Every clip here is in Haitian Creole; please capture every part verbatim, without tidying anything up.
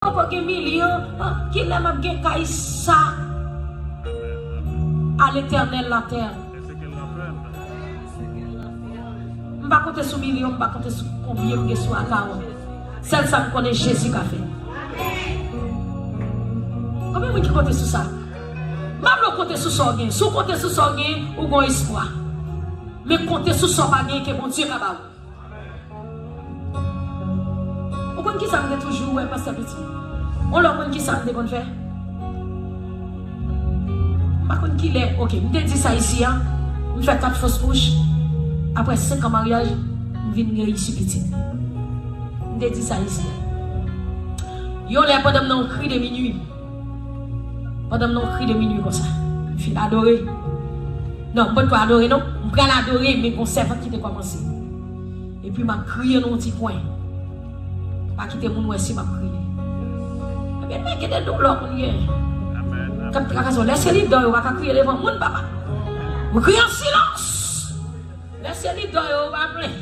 Poko gen milyon, kilè m ap gen kay sa? A Letènèl latè. M pa konte sou milyon, m pa konte sou konbyen m gen sou akawon. Sèl sa m konnen, Jezi ka fè. Konbyen moun ki konte sou sa? M pa vle w konte sou sa w gen. Si w konte sou sa w gen, ou gen yon espwa. Men konte sou sa w pa gen, ke Bondye ka ba ou. Ou konn kisa m te toujou wè, pastè Piti? On lè ou konn kisa m te konn fè? M pa konn kilè, oke, m te di sa isi a, m fè kat fos kouch, apre senk an maryaj, m vin reyisi pitit. M te di sa isi a. Yon lè pandan m nan yon kri de minui, pandan m nan yon kri de minui konsa, m fin adore. Non, m potko adore non, m pral adore, men gon sèvant ki te kòmanse. Epi m ap kriye nan yon ti kwen. Pa kite moun wè si m ap kriye. Ebyen, men gen de doulè w konn gen. K ap trakase w. Lè se lidè w, ou pa ka kriye devan moun, papa. Ou kriye an silans. Lè se lidè w, ou pa plen.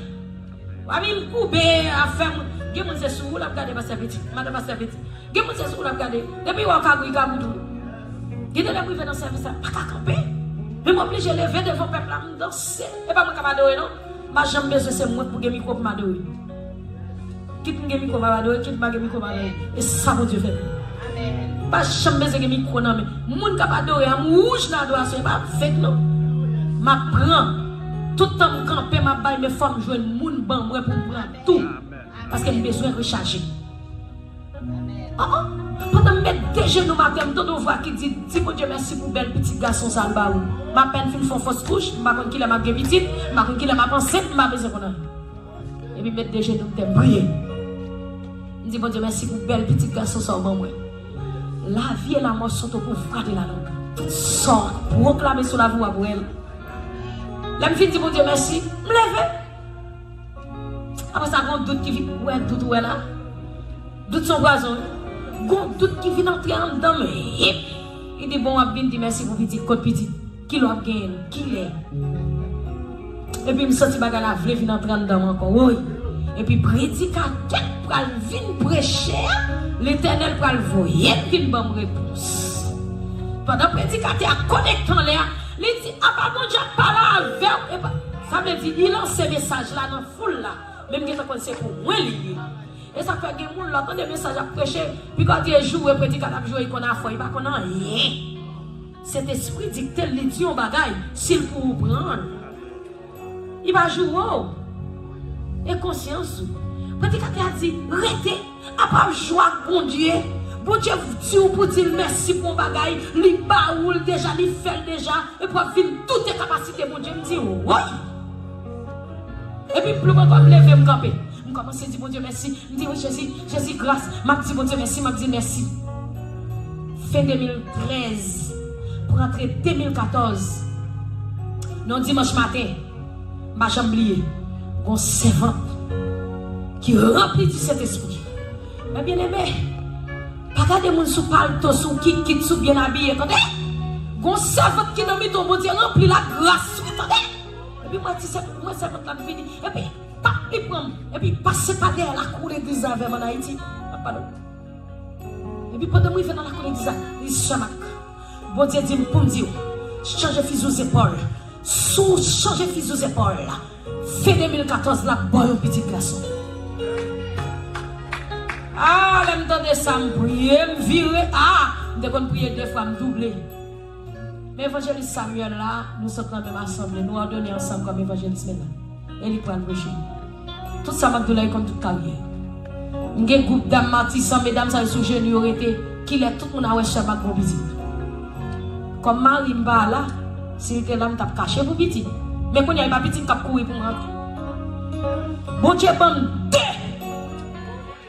W ap vin koube afè moun. Gen moun se sou ou l ap gade pastè Piti. Madan pastè Piti. Gen moun se sou ou l ap gade. Depi w wè w ka gri ka bout ou. Gen de lè m rive nan sèvis la, m pa ka kanpe. Men m oblije leve devan pèp la, m danse. E pa mwen k ap adore non. M pa janm bezwen se mwen k pou gen mikwo pou m adore. Kit m gen mikwo m ap adore, kit m pa gen mikwo m ap adore. E sa Bondye fè m. M pa janm bezwen gen mikwo nan men. Moun k ap adore a, m wouj nan adorasyon, e pa fake non. M ap pran. Tout tan m kanpe, m ap bay, men fò m jwenn moun ban mwen pou m pran tou. Paske m bezwen rechaje. Oh, oh. Pandan m met de jenou m atè, m tande yon vwa ki di, di Bondye mèsi pou bèl pitit gason sa l ba ou. M apèn fin fè yon fos kouch, m pa konn kilè m ap gen pitit, m pa konn kilè m ap ansent, m pa bezwen konn anyen. Epi m met de jenou m tè m priye. M di Bondye mèsi pou bèl pitit gason sa w ban mwen. Lavi e lamò sont au pouvoir de la langue. Tout sa w pwoklame sou lavi w ap wè l. Lè m fin di Bondye mèsi, m leve. Apre sa, gon dout ki vin, ou wè dout ou wè la? Dout se yon pwazon, wi. Gon dout ki vin antre anndan m, hip! Li di, bon, w ap vin di mèsi pou pitit, kot pitit? Kilè w ap genyen l? Kilè? Epi m santi bagay la vle vin antre anndan m ankò, woy! Epi predikatè k pral vin preche a, Letènèl pral voye l vin ban m repons. Pandan predikatè a konekte anlè a, li di, apa Bondye ap pale avè w? Epa, sa vle di, li lanse mesaj la nan foul la. Men m gentan konn se pou mwen li ye. E sa k fè gen moun lè w tande mesaj ap preche, piga w di e joure predikatè ap joure, li konn afè, li pa konn anyen. Sentespri dikte l, li di yon bagay, si l pou ou pran l. Li pa joure w. E konsyans ou. Predikatè a di, rete, apa w ap jwe ak Bondye. Bondye di w pou di l mèsi pou yon bagay, li ba ou l deja, li fè l deja, epi w ap vin doute kapasite Bondye. M di, woy! Epi m pli pran kò m leve m kanpe. M kòmanse di Bondye mèsi. M di wi Jezi, Jezi gras. M ap di Bondye mèsi, m ap di mèsi. Fen de mil trèz pou rantre de mil katòz, nan yon dimanch maten, m pa janm bliye, gon sèvant ki ranpli di Sentespri. Men byeneme, pa gade moun sou palto, sou kikit, sou byen abiye, tande? Gon sèvant ki nan mitan w, Bondye ranpli lagras, wi, tande? Epi mwen ti sèvant, mwen sèvant la vini, epi pap li pran m, epi pase pa dèyè lakou legliz la avè m ann Ayiti. M ap pale w. Epi pandan m rive nan lakou legliz la, li sè Mak. Bondye di m pou m di w, chanje fizi w zepòl. Si w chanje fizi w zepòl, fen de mil katòz la, ap ba w yon pitit gason. Ah, lè m tande sa, m priye, m vire. Ah, m te konn priye de fwa, m double. Men evanjelis Samuel la, nou sot nan menm asanble, nou òdone ansanm kòm evanjelis men la. E li pral preche. Tout sa m ap di w la, li konn tout karyè. M gen gwoup dam Matisan, medam sa yo sou jenou yo rete, kilè tout moun a wè sè Mak gon pitit. Kòm mari m pa la, si l te la, m t ap kache pou pitit. Men kounye a, e pa pitit k ap kouri pou m rantre. Bondye ban m de.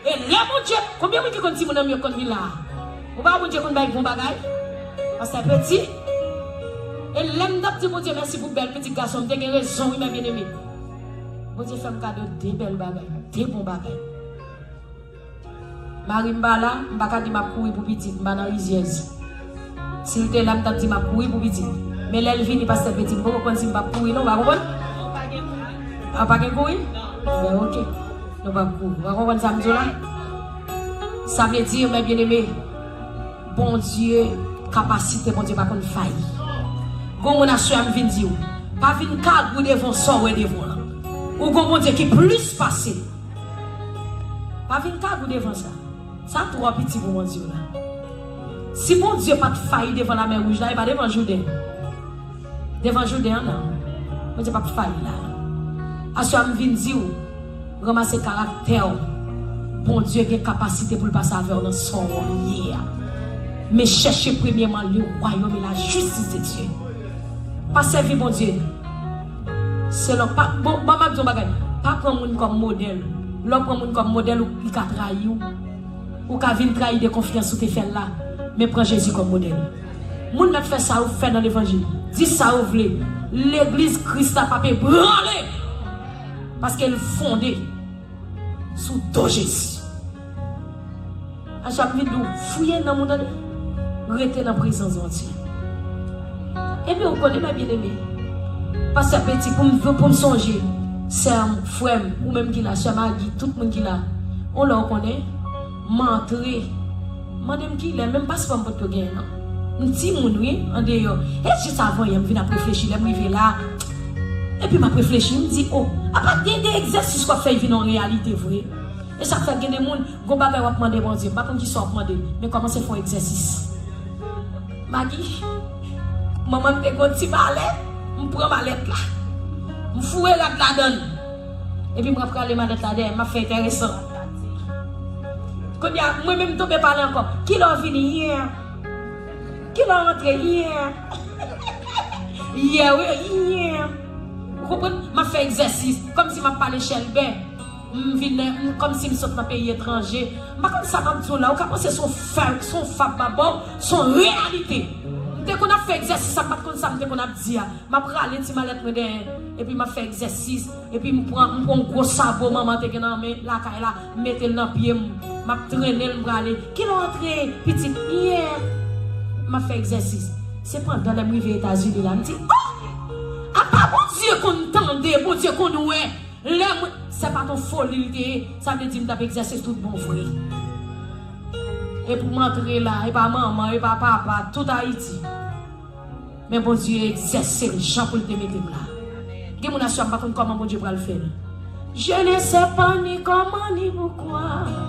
E lè Bondye, konbyen moun ki konn timoun an m yo konn vin la a? Ou pa wè Bondye konn bay bon bagay? Pastè Peti. E lè m t ap di Bondye mèsi pou bèl pitit gason, m te gen rezon wi, mè byeneme. Bondye fè m kado de bèl bagay, de bon bagay. Mari m pa la, m pa ka di m ap kouri pou pitit, m pa nan rizyèz. Si l te la, m t ap di m ap kouri pou pitit. Men lè l vini, pastè Peti, m poko konn si m p ap kouri non, w pa konprann? A, pa gen kouri? Ebyen, oke. Nou p ap kouri. W pa konprann sa m di w la? Sa vle di, mè byeneme, Bondye, kapasite Bondye pa konn fayi. Gon moun aswè a m vin di w, pa vin kagou devan sa w wè devan w lan. Ou gon Bondye ki plis pase. Pa vin kagou devan sa. Sa twò piti pou Bondye w la. Si Bondye pa t fayi devan lamè wouj la, e pa devan Jouden. Devan Jouden an, non. Bondye p ap fayi la. Aswè a m vin di w, ranmase karaktè w. Bondye gen kapasite pou l pase avè w nan sa w ye a. Men chèche premyèman le royaume et la justice de Dieu. Pa sèvi Bondye selon, pa, bon, bon, m ap di yon bagay. Pa pran moun kòm modèl. Lè w pran moun kòm modèl, ou, li ka trayi w. Ou ka vin trayi de konfyans ou te fè l la. Men pran Jezi kòm modèl. Moun nan k fè sa ou fè nan levanjil. Di sa ou vle. Legliz Kris la p ap ebranle. Paske l fonde sou do Jezi. Aswè a m vin di w, fouye nanm ou tande. Rete nan prezans Bondye. Epi ou konnen, mè byeneme, pastè Peti, pou m, pou m sonje, sè m, frè m, ou menm ki la, sè Magi, tout moun ki la, on lè ou konnen, m antre, mande m kilè, menm paspò m potko genyen non. M timoun wi, andeyò. E jis avan yè, m vin ap reflechi, lè m rive la, epi m ap reflechi, m di, o, apa gen de egzèsis w ap fè vin yon reyalite vre. E sa k fè gen de moun, gon bagay w ap mande Bondye, m pa konn kisa w ap mande, men kòmanse fè yon egzèsis. Magi, manman m te gon ti malèt, m pran malèt la. M foure rad ladan l. Epi m pral rale malèt la dèyè, m ap fè enteresan. Kounye a, mwen menm m tonbe pale ankò. Kilè w vini yè? Kilè w rantre yè? Yè, wi, yè. Ou konprann? M ap fè egzèsis, kòmsi m ap pale chèlbè. M vin nan, m, kòmsi m sot nan peyi etranje. M pa konn sa m ap di w la. Ou ka panse se yon fa-, se yon fab m ap ba w, se yon reyalite. M te konn ap fè egzèsis sa, m pa t konn sa m te konn ap di a. M ap rale ti malèt mwen dèyè, epi m ap fè egzèsis, epi m pran, m pran yon gwo sabo manman te gen nan men lakay la, m mete l nan pye m, m ap trennen l, m prale. Kilè w antre, pitit? Yè. M ap fè egzèsis. Sepandan, lè m rive Etazini la, m di, o! Apa Bondye konn tande, Bondye konn wè. Lè mwen, se pa t yon foli l te ye, sa vle di m t ap egzèse tout bon vre. E pou m antre la, e pa manman, e pa papa, tout Ayiti. Men Bondye egzèse l jan pou l te mete m la. Gen moun aswè a m pa konn kòman Bondye pral fè l. Je ne sais pas ni comment ni pourquoi.